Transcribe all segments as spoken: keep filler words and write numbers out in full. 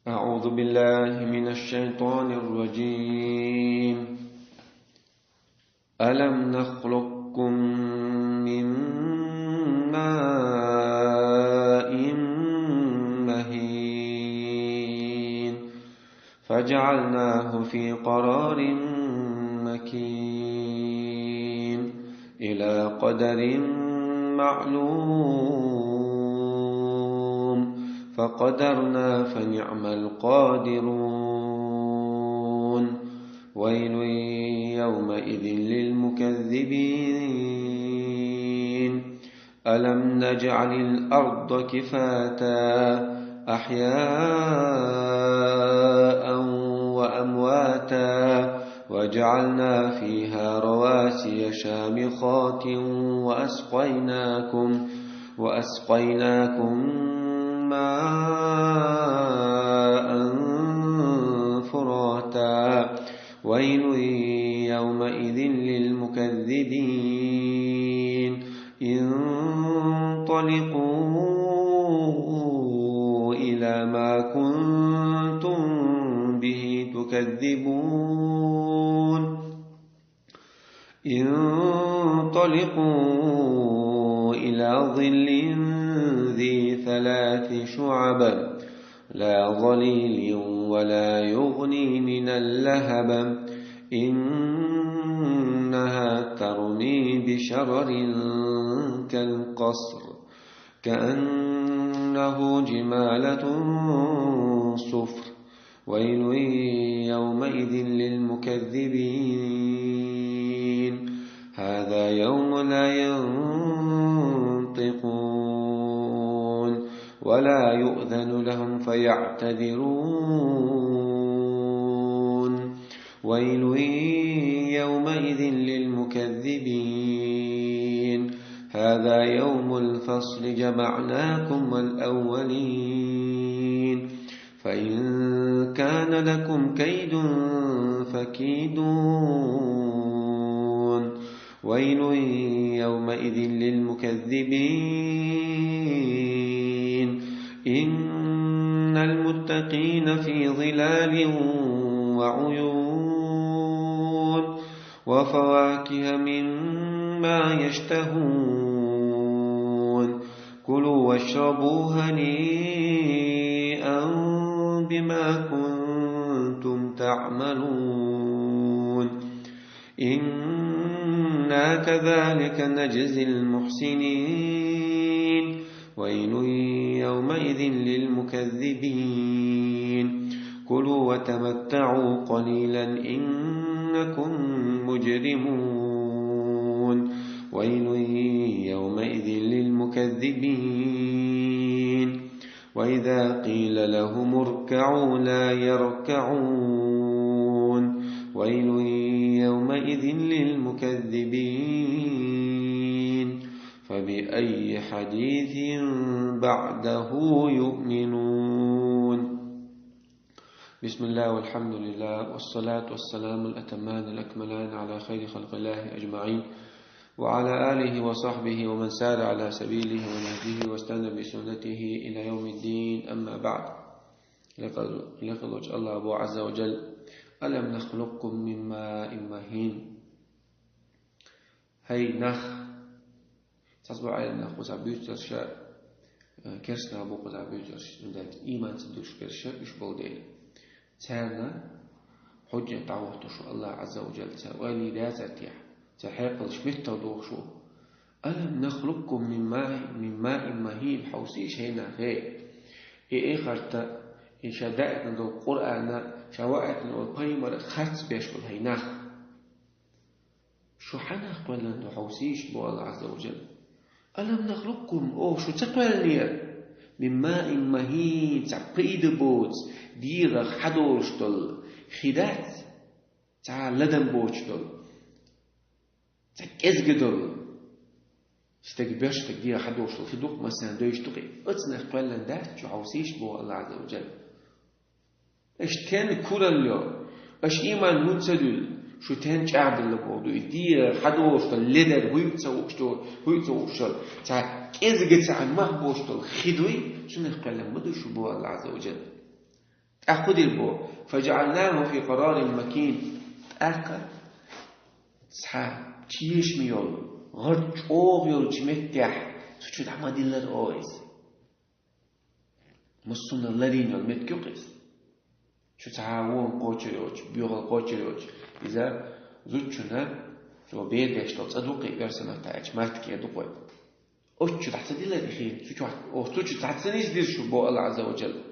أعوذ بالله من الشيطان الرجيم. ألم نخلقكم من ماء مهين فجعلناه في قرار مكين إلى قدر معلوم فقدرنا فنعم القادرون ويل يومئذ للمكذبين ألم نجعل الأرض كفاتا أحياء وأمواتا وجعلنا فيها رواسي شامخات وأسقيناكم وأسقيناكم ماء فراتا ويل يومئذ للمكذبين انطلقوا إلى ما كنتم به تكذبون انطلقوا إلى ظل ذي ثلاث شعب لا ظليل ولا يغني من اللهب إنها ترمي بشرر كالقصر كأنه جمالة صفر ويل يومئذ للمكذبين هذا يوم لا ينطقون ولا يؤذن لهم فيعتذرون ويل يومئذ للمكذبين هذا يوم الفصل جمعناكم والأولين فإن كان لكم كيد فكيدون ويل يومئذ للمكذبين إن المتقين في ظلال وعيون وفواكه مما يشتهون كلوا واشربوا هنيئا بما كنتم تعملون إنا كذلك نجزي المحسنين ويل يومئذ للمكذبين كلوا وتمتعوا قليلا إنكم مجرمون ويل يومئذ للمكذبين وإذا قيل لهم اركعوا لا يركعون ويل يومئذ للمكذبين فبأي حديث بعده يؤمنون بسم الله والحمد لله والصلاة والسلام الأتمان الأكملان على خير خلق الله أجمعين وعلى آله وصحبه ومن سار على سبيله ونهجه واستنى بسنته إلى يوم الدين أما بعد لقد لقد الله أبو عز وجل ألم نخلقكم من ماء مهين هي نخ Цхьацца бу Ӏаламнаха кхузахь буьйцурш, э, керстанаша бу кхузахь буьйцурш, иман ца деш берш, уьш болу дела. Царна хьуьжжат дӀахӀоттош ву АллахӀ Ӏазза ва Джалла, цара ойла йийр яцара техьа, цара хьекъалш меттах дохуш ву. «ألم نخلقكم من ماء، من ماء مهين», хьовсийша хӀай нах, хӀей. И эхарта, и ша даийтина долу Къуръана, ша ваийтина волу пайхамар харц беш болу хӀай нах. Шу хьанах кхоьллина ду хьовсийша бу АллахӀ Ӏазза ва Джалла. «ألم نخلقكم», оха шу ца кхоьллинера? «من ماء مهين», цхьа пайда боцу, дегӀах хьадолуш долу хи дац, цхьа ладам боцуш долу, цхьа кӀезга долу. Стаг боьрша стаг дегӀах хьадолуш долу хи ду-кх, массарна девзаш ду-кх и. Оцунах кхоьллина дац шу хьовсийша бу АллахӀ Ӏазза ва Джалла. Аша стенна куралла йо? Аша ийман хӀунда ца дуьллу? Шу стенна чӀагӀделла боху ду? И дегӀах хьадолуш долу ледар хӀуьйца ца хууш долу, хӀуьйца ца хууш долу, цхьа кӀезга цхьа мах боцуш долу хи дуй? Цунах кхоьллина ма ду шу бу АллахӀ Ӏазза ва Джалла. ТӀаккха хӀу дир бо: «فجعلناه في قرار مكين». ТӀаккха цхьа тешаме йолу, гӀарчӀогӀа йолчу меттехь цу чу дӀа ма диллара оха иза. Массо а ларийна йолу меттиг ю-кх иза. Чу цхьа а вон кхочур йоцуш, боьхалла кхочур йоцуш. Иза зудчунна, цо бер деш долу цӀа ду-кх и, оьрсийн маттахь аьлча, маттиг эр ду-кх вай. Оцу чу дӀа ца диллара и хи, цу чохь, оха цу чу дӀа ца нисдира шу, бо Алла Азза ва Джалла.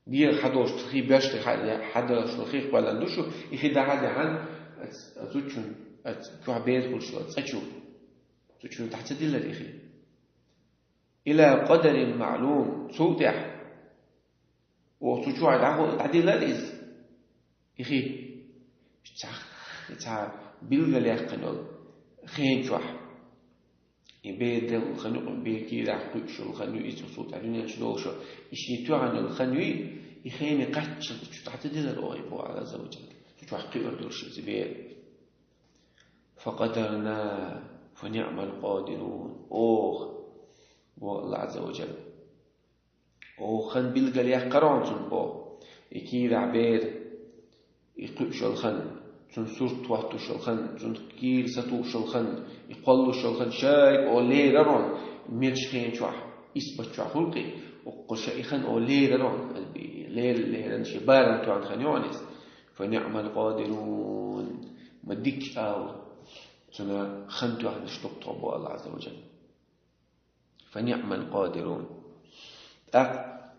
Дера хьадолуш хи беш, хьадолуш хих кхоьллина ду шу, и хи дӀа хьадахьана, оцу, оцу чу, оцу чохь бер хуьлуш йолу цӀа чу. Цу чу дӀа ца диллара и хи. «Иля къадарин маълум», цул тӀаьхьа. Оха цу чохь дӀа-, дӀадиллара иза. И хи. Цхьа, цхьа билгалъяьккхина йолу хен чохь. И бер делла хан ю, бер кийрахь кхуьуш йолу хан ю, иза цул тӀаьхьа дуьнен чу долуш йолу. И шен тоьхна йолу хан ю, и хене кхаччалц цу чу дӀа ца диллара оха, бо Алла Азза ва Джалла. Цу чохь кхиор долуш иза бер. «Факъадарна, фа ниъмал къадирун». Оха, бо Алла Азза ва Джалла. Оха хан билгалъяьккхира хьуна цунна оха. И кийрахь бер, и кхуьуш йолу хан, цунна сурт хӀоттош йолу хан, цунна кийра сатуьйсуш йолу хан, и кхоллалуш йолу хан, шайга оха лерира хьуна, мелча хен чохь, исбат чохь хуьлу-кх и, оха ша и хан оха лерира хьуна, лера-, лерина шен барам тоьхна хан ю хьуна иза. «Фа ниъмал къадирун». Ма дика ала, цунна хан тоьхнарш ду-кх тхо, бо Алла Азза ва Джалла. «Фа ниъмал къадирун». ТӀаккха: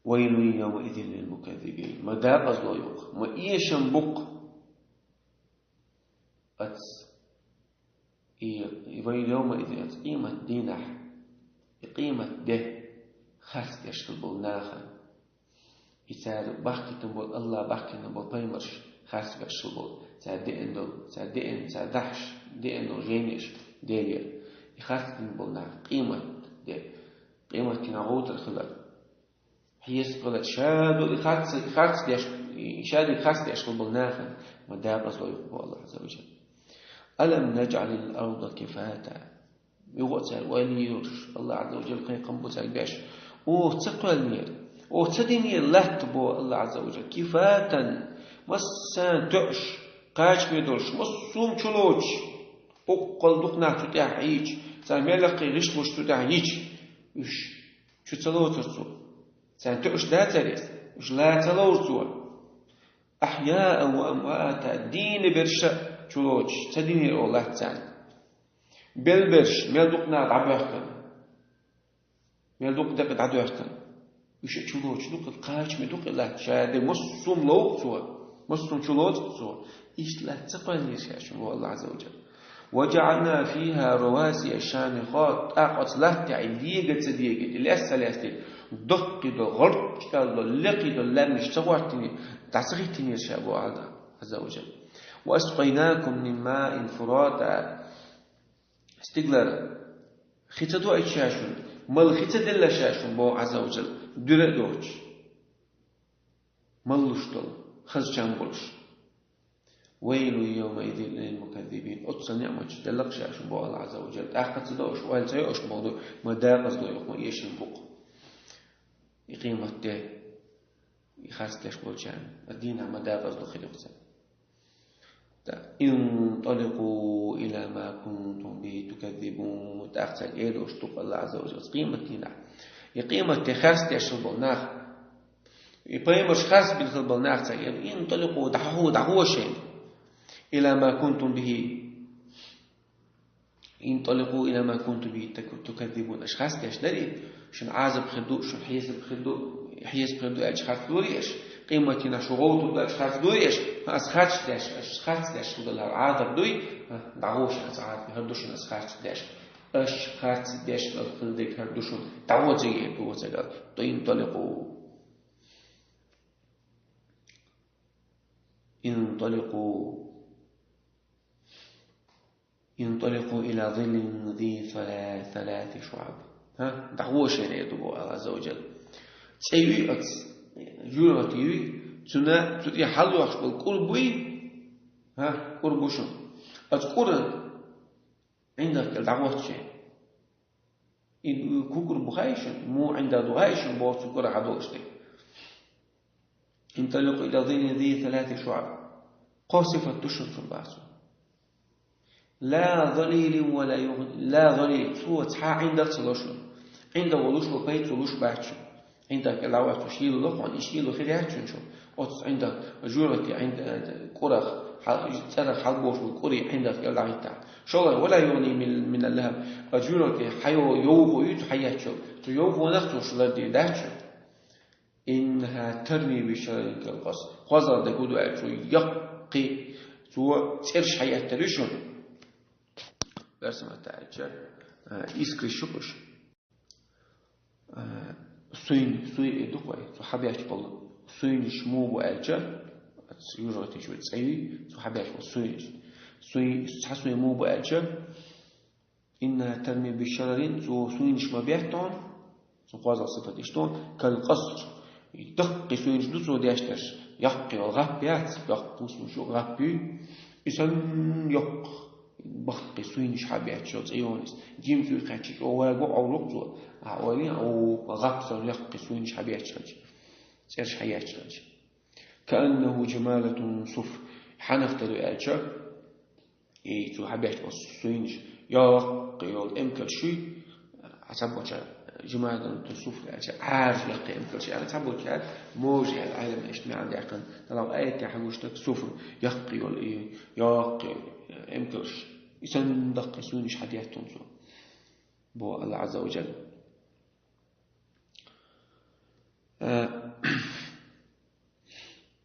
«Вайлун йавмаизин лил муказзибин». Ма декъазло ю-кх, ма эшам бу-кх. Ац. И, и вайлун йавмаизин, ац къемат дийнахь, и къемат де харц деш хила болу нахана. И цара бахкийтина болу, Алла бахкийтина болу пайхамарш харц беш хила болу. Цара деана долу, цара деана, цара дахьаш, деана долу жайнаш Делера. И харц дина болу нах къемат де, къематдийнахь гӀовтар хилар. Хьесап хилар, ша долу и харц, и харц деш, и ша дерг харц деш хила болу нахана ма декъазло ю-кх, бо Алла Азза ва Джалла. «Алам наджъалил арда кифата». Юха а цара ойла йолуш, Алла Азза ва Джалла кхайкхам бу цаьрга беш. Оха ца кхоьллинера, оха ца динера латта, бо Алла Азза ва Джалла, кифатан, массарна тоьуш, кхачаме долуш, массо а чулоцуш, оккхул дукха нах цу тӀехь Ӏийча, цара мел яккхий гӀишлош цу тӀехь йича, уьш чу ца лоцура цо. Царна тоьуш дацара иза, уьш лан ца ловра цо. «Ахьяан ва амвата», дийна берш а чулоцуш, ца динера оха латта царна. Белла берш, мел дукха нах дӀабоьхкина. Мел дукха декъе дӀадоьхкина. Уьш а чулоцуш ду-кх, кхачаме ду-кх и латта, ша дерг массо а лов-кх цо, массо а чулоцу-кх цо. Иштта латта ца кхоьллинера ша шуна, бо Алла Азза ва Джалла. «Ва джаъална фиха равасия шамихат», тӀаккха оцу латта тӀехь и дега ца дега, и лаьцна ца лаьцна, доккхий долу, гӀорчӀ долу, лекхий долу лаьмнаш ца хӀоттийнера, дӀа ца хӀиттийнера ша, бо Алла Азза ва Джалла. «Ва аскъайнакум мин маин фурата». Стигалара хи ца доуьйтуш ша шуна, мала хи ца делла ша шуна, бо Азза ва Джалла, дуьра а доцуш. Мала луш долу, хаза чам болуш. «Вайлун йавмаизин лил муказзибин». Оццул ниъматаш делла-кх ша шуна, бо Алла Азза ва Джалла. ТӀаккха ца до аша, ойла ца йо аша боху ду, ма декъазло ю-кх, ма эшам бу-кх. И къемат де, и харц деш болчарна, а дийнахь ма декъазло хир ю-кх царна. «Инталикъу иля ма кунтум бихи туказзибун». ТӀаккха цаьрга эр долуш ду-кх Алла Азза ва Джалла къемат дийнахь. И къемат де харц деш хила болу нах, и пайхамарш харц бина хила болу нах цаьрга эр: «Инталикъу, дӀахо, дӀахо шайна. Иля ма кунтум бихи, инталикъу иля ма кунтум бихи тук-, туказзибун». Аша харц деш дарий, шуна Ӏазап хир ду, шуна хьесап хир ду, хьесап хир ду аьлча харц дорий аша? Къематдийнахь шу гӀовтур ду аьлча харц дорий аша? Аса харц деш, аша харц деш хила долу Ӏазап дуй? ДӀагӀо шуна аса Ӏазап, хӀара ду шуна аса харц деш. Аша харц деш хила дерг хӀара ду шуна. ДӀагӀо цига, эр ду цаьрга. Инталикъу. Инталикъу. «Инталикъу иля зиллин зи сала-, саласи шуъаб». ХӀа? ДӀагӀо шайна, эр ду боху Алла Азза ва Джалла. ЦӀе юй оцу, жуьра гӀатта юй, цуьнан, цу тӀе хьалдохуш болу кӀур буй? ХӀа? КӀур бу шуна. Оцу кӀура ӀиндагӀ кӀел дӀагӀоттача. И кукур бу хаьий шуна, муха ӀиндагӀ ду хаьий шуна, боху цу кӀорах хьадолуш дерг. ينطلق إلى ظل ذي ثلاث شعب. Кхо сифат ду шуна цуьнан боху цо. لا ظليل ولا يغني، لا ظليل، цо цхьа ӀиндагӀ ца ло шуна. ӀиндагӀ волуш ву, пайда цо луш бац шуна. ӀиндагӀ кӀел дӀагӀоттача шийла ло хьуна, и шийла хир яц шуна шу. Оцу ӀиндагӀ, жоьжахатин ӀиндагӀ, кӀорах, хьал-, цӀарах хьалабохуш болу кӀорах ӀиндагӀ кӀел дӀахӀиттахь. ШолгӀа, ولا يغني من، من اللهب. Оцу жоьжахатин хьайо-, йовхо ю цу хьаеттачул. Цу йовхонах цо шу лардийр дац шуна. إنها ترمي بشرر كالقصر. КхозлагӀа дерг хӀун ду аьлча, цо яккхий, цо цӀераш хьаеттар ю шуна. Берсамат аьлча, а, искриш ю кхуш. А, суйн, суй э ду кхой, цо хьабеш болу суйнаш муха бу аьлча, оцу жоьжахатин чу цӀе юй, цо хьабеш болу суйнаш. Суй, цхьа суй муха бу аьлча, إنها ترمي بشرر، цо суйнаш ма бетта хьуна, цуьнан кхозлагӀа сифат иштта ду, كالقصر. Даккхий суйнаш ду цо деш дерш, яккхий йолу гӀап яц, яккхий суйнаш ю, гӀап ю. И санна йоккха, баккхий суйнаш хьабетташ йолу цӀе йолу иза. Жимма цуьнга кхаьчча чӀогӀа ваго Ӏовлу-кх цо. Ахьа ойла йина, о, гӀап санна яккхий суйнаш хьабетташ хилча. ЦӀераш хьаетташ хилча. كأنه جمالة صفر. Хьанах тера ю аьлча, и цо хьабеш болу суйнаш, яккхий йолу эмкалш ю, а, цхьаболчара جمالة صفر аьлча, Ӏаьржа яккхий эмкалш ю аьлла, цхьаболчара можа аьлла, Ӏеламнаша маьӀна даьккхина, тӀаккха аятехь хьуна гуш дерг صفر, яккхий йолу и, яккхий эмкалш. И санна даккхий суйнаш хьадетташ хьуна цо, боху АллахӀ Ӏазза ва Жалла. Э,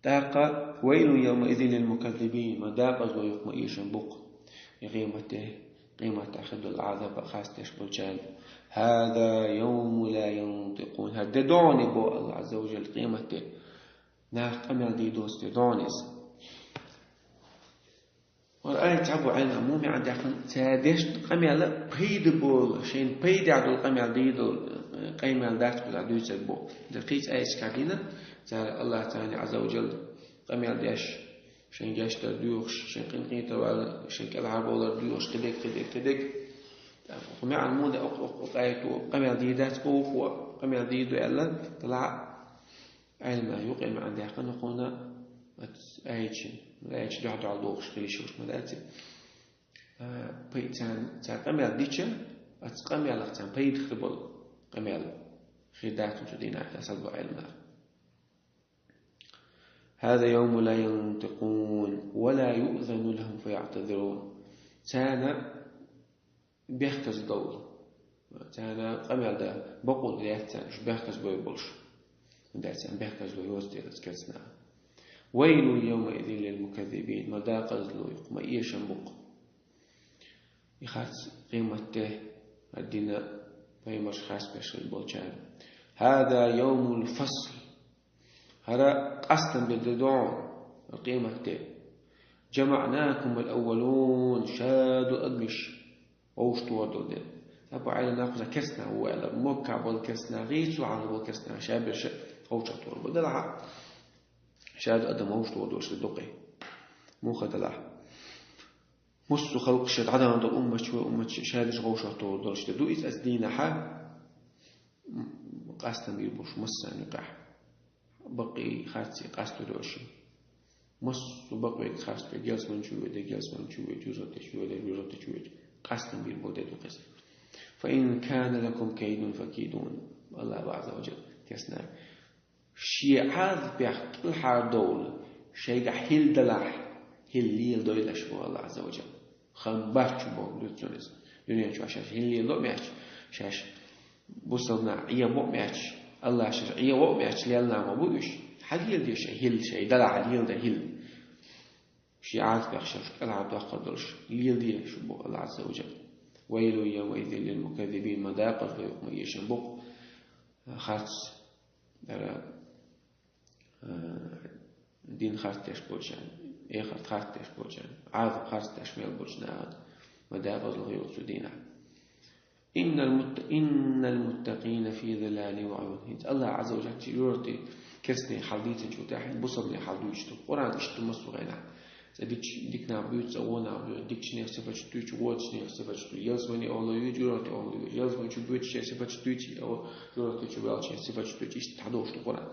тӀаккха: ويل يومئذ للمكذبين, ма декъазло ю-кх, ма эшам бу-кх. И къематде, къематехь хир долу Ӏазап харцдеш болчарна. هذا يوم لا ينطقون. ХӀара де догӀу, боху АллахӀ Ӏазза ва Жалла, къематде. Наха къамел дийр доцу де догӀу иза. ХӀара аят цхьаболу Ӏеламнаха муха маьӀна даьккхина, цара дешна къамел пайда болу, шайна пайдехь долу къамел дийр долу, э, къамел дац кхузахь дуьйцург боху. Дан кхечу аяташкахь дина, цара АллахӀ царна Ӏазза ва Жалла къамел деш, шайн гечдар доьхуш, шайн къинтӀера вала, шайн кӀелхьарбовлар доьхуш, кхидерг, кхидерг, кхидерг. ТӀаккха хӀун маьӀна муха дан, оцу, оцу, оцу аято къамел дийр дац боху, къамел дийр ду аьлла, делахь а Ӏеламнаха юкъара маьӀна даьккхина хьуна, оцу аяташна, аяташ дуьхь-дуьхьал дохуш хила йиш йолуш ма дац. А, пай-, царна, цара къамел дича, оцу къамелах царна пайда хир болу къамел хир дац цу дийнахь, аьлла боху Ӏеламнаха. هذا يوم لا ينطقون ولا يؤذن لهم فيعتذرون. Царна бехказа довла. Царна къамел дан бакъо дац царна, уьш бехказа бой болуш. ХӀунда аьлча царна бехказло йоцу дела керстанаха. ويل يومئذ للمكذبين, ма декъазло ю-кх, ма эшам бу-кх. И харц къематде, хӀара дина пайхамарш харцдеш хилла болчарна. هذا يوم الفصل. ХӀара къастам бен де догӀу, къематде. جمعناكم الأولون, шадолу адамаш вовшахтохар долу де. Цхьаболу Ӏеламнаха кхузахь керстанаш ву аьлла, Маккахь болу керстанаш, гӀийцу хьалха болу керстанаш, ша берш вовшахтохар бу. Делахь а, шадолу адам вовшахтохар долуш де ду-кх и. Муха делахь? Массо а халкъаш, дӀадахана долу умматаш, вай умматаш, шадерш вовшахтохар долуш де ду иза оцу дийнахь, м, къастам бийр болуш массарна юкъахь. Бакъий, харций къастор йолуш. Массо а бакъве, харцве, гелсмани чу воьду, гелсмани чу воьду, жоьжахати чу воьду, жоьжахати чу воьду. Къастам бийр болу де ду-кх иза. فإن كان لكم كيد فكيدون. АллахӀ Ӏазза ва Жалла, керстанаш, шен Ӏазапех кӀелхьардовла, шайгахь хӀилла далахь, хӀилла леладойла шу, боху АллахӀ Ӏазза ва Жалла. Хан бац шу боху дуьйцу цунна иза. Дуьнен чохь шаьш хӀилла лело а моьттуш, шаьш бусалба нах Ӏехабо а моьттуш, АллахӀ шаьш Ӏехабо а моьттуш лелла нах ма бу уьш. Хьан леладе шайн хӀилла, шайн далахь леладе хӀилла. Шен Ӏазапех шаьш кӀелхьардоккхур долуш леладе шу, боху АллахӀ Ӏазза ва Жалла. ويل يومئذ للمكذبين, ма декъазло ю-кх, ма эшам бу-кх. Харц, дара, а, дин харцдеш болчарна, эхарт харцдеш болчарна, Ӏазап харцдеш мел болчу нахана, ма декъазло ю-кх цу дийнахь. إن المت-، إن المتقين في ظلال وعيون. ХӀинца АллахӀ Ӏазза ва Жалла жоьжахати, керстанийн хьал дийцинчул тӀаьхьа бусалбанийн хьал дуьйцуш ду. Къуръан иштта ду массо а хенахь. Цкъа дикача дика нах буьйцу, цкъа вон нах буьйцу, дикача нехан сифаташ дуьйцу, вочу нехан сифаташ дуьйцу, ялсамане олу ю, жуьгтийн олу ю, ялсамане чу буьйцучеран сифаташ дуьйцу, жуьгтийн чу баьлчеран сифаташ дуьйцу, иштта дӀадовш ду Къуръан.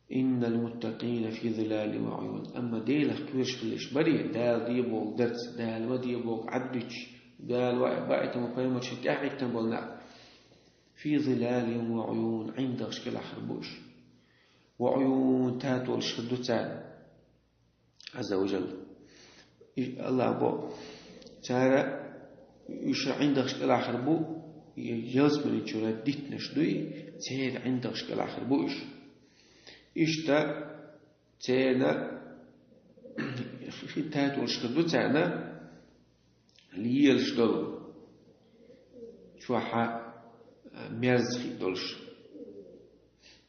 «Иннал муттакъина фи зилалин ва уюн». Амма Делах кхоьруш хилла уьш барий, Дала де бохург дарца, Дала ма де бохург Ӏад дуьтуш, Дала ваийтина пайхамаршна тӀаьхьахӀиттина болу нах. «Фи зилалин ва уюн», ӀиндагӀаш кӀелахь хир бу уьш. «Ва уюн», татолаш хир ду царна. Ӏазза ва жалла. И Аллах бо, цара уьш ӀиндагӀаш кӀелахь хир бу, ялсамане чуьра диттанаш дуй, церан ӀиндагӀаш кӀелахь хир бу уьш. Иштта церан хи-, татолаш хир ду царна, лелаш долу чохь а мерза хи долуш,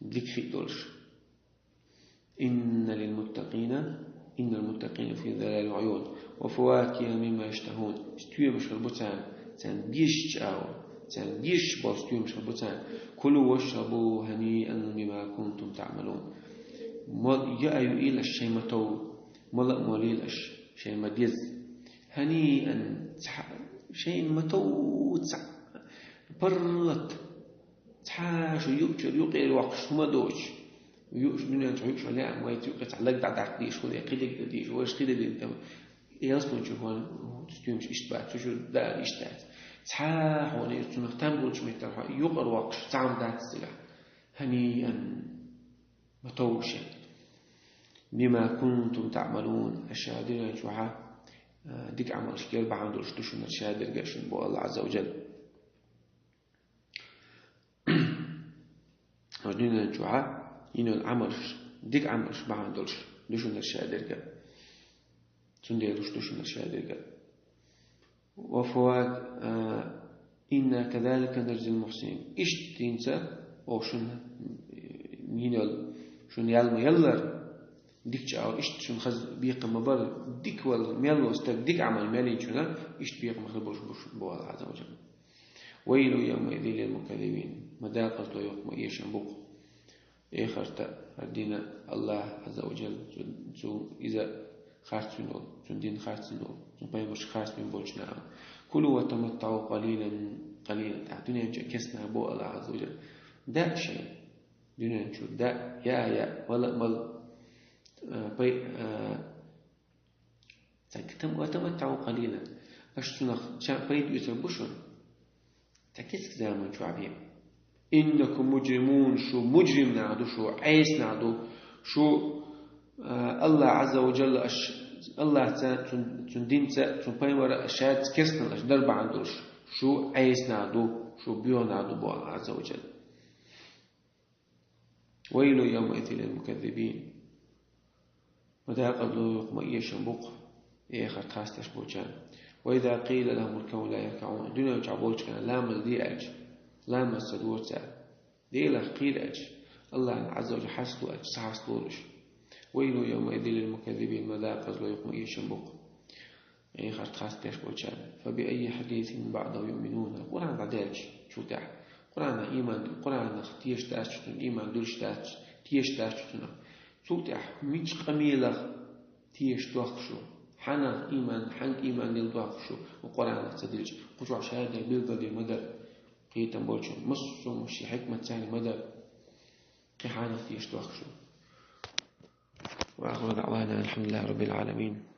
дика хи долуш. «Инна лил муттакъина, иннал муттакъина фи зилалин ва уюн, ва фавакиха мимма яштахун». Стоьмаш хир бу царна, царна дезачу агӀор, царна дезаш болу стоьмаш хир бу царна. «Кулу вашрабу хӀаниан бима кунтум таӀмалун». Ма-, яа юийла аша шайн ма-тов, мала а молийла аша шайн ма-дезза. ХӀаниан, цхьа-, шайна ма-тов цхьа паргӀат. Цхьа а шу юучуьра юкъера воккхуш хӀума доцуш, юуш дуьнен чохь юуш ван лаьа, вайца юкъе цхьа лаг дӀадаккха дезаш хуьлу, я кхидерг дан дезаш, вайша кхидерг дан там. Ялсамане чу хӀун стоьмаш иштта бац, цу чу даар иштта дац. Цхьа а хьуна иза цунах там болчу меттара хьо юкъара воккхуш цхьа хӀума дац цигахь. ХӀаниан, ма-тов шайн. «Бима кунтум таӀмалун», аша дуьнен чохь а, а, дика Ӏамалш гира бахьана долуш ду шуна шадерг а шуна бо Аллах Ӏазза ва жалла. Оцу дуьнен чохь а йина йолу Ӏамалш, дика Ӏамалш бахьана долуш ду шуна шадерг а. Цундела луш ду шуна шадерг а. «Ва фавак-, а, инна казалика нажзил мухсинин». Иштта хӀинца оха шуна, э, йина йолу, шуна ял ма-яллара, дикачу агӀор иштта шуна хаза бекхам ма-барра, дика вала мел волу стаг, дика Ӏамал мел йинчунна, иштта бекхам хир болуш бу шуна бо Аллах Ӏазза ва жалла. «Вайлун явмаизин лил мукаддибин». Ма декъазло ю-кх, ма эшам бу-кх. Эхарта, хӀара дина Аллах Ӏазза ва жалла, цу, цу иза харцвина волу, цуьнан дин харцвина волу, цуьнан пайхамарш харцвина болчу нахана. «Кулу ва таматтаӀу къалилан, къалилан». ТӀаккха дуьнен чу кестнах бо Аллах Ӏазза ва жалла. Даа шайн. Дуьнен чу даа, яа, яа, мала, мала. А, пай-, а, Цаьрга там-, «ва таматтаӀу къалилан». Аша цунах ча-, пайда оьцур бу шуна. Цхьа кесиг заман чохь бен. «Иннакум муджримун», шу муджрим нах ду, шу Ӏеса нах ду, шу, а, Аллах Ӏазза ва жалла аша, Аллахца, цун, цун динца, цун пайхамара аша шаьрца кестнал аша дар бахьана долуш, шу Ӏеса нах ду, шу боьха нах ду бо Аллах Ӏазза ва жалла. «Вайлун явмаизин лил мукаддибин». Ма декъазло ю-кх, ма эшам бу-кх эхарта хасташ болчарна. «Ва иза къила лахӀумуркаӀу ла яркаӀун». Дуьнен чохь болчу хенахь ламаз де аьлча, ламаз ца дора цара. Делах кхера аьлча, Аллахна Ӏазза ва жалла хьастало аьлча, ца хьастало уьш. «Вайлун явмаизин лил мукаддибин», ма декъазло ю-кх, ма эшам бу-кх эхарта хасташ болчарна. «Фа би аййи хьадисин баӀдахӀу юъминун». Къуръан дӀадаьлча, цул тӀаьхьа. Къуръанах ийман, Къуръанах теша дац шу цунах, ийман дуьлуш дац, теша дац шу цунах. Цул тӀаьхьа мича къамелах теша дохку шу? Хьанах ийман, хьанга ийман лела дохку шу, ва Къуръанах ца дилча? Кху чохь шадерг билгалдина ма дара. Кхетам болчун массо а шен хьикмат царна ма дара. Кхин хьанах теша дохку шу? وآخر دعوانا أن الحمد لله رب العالمين.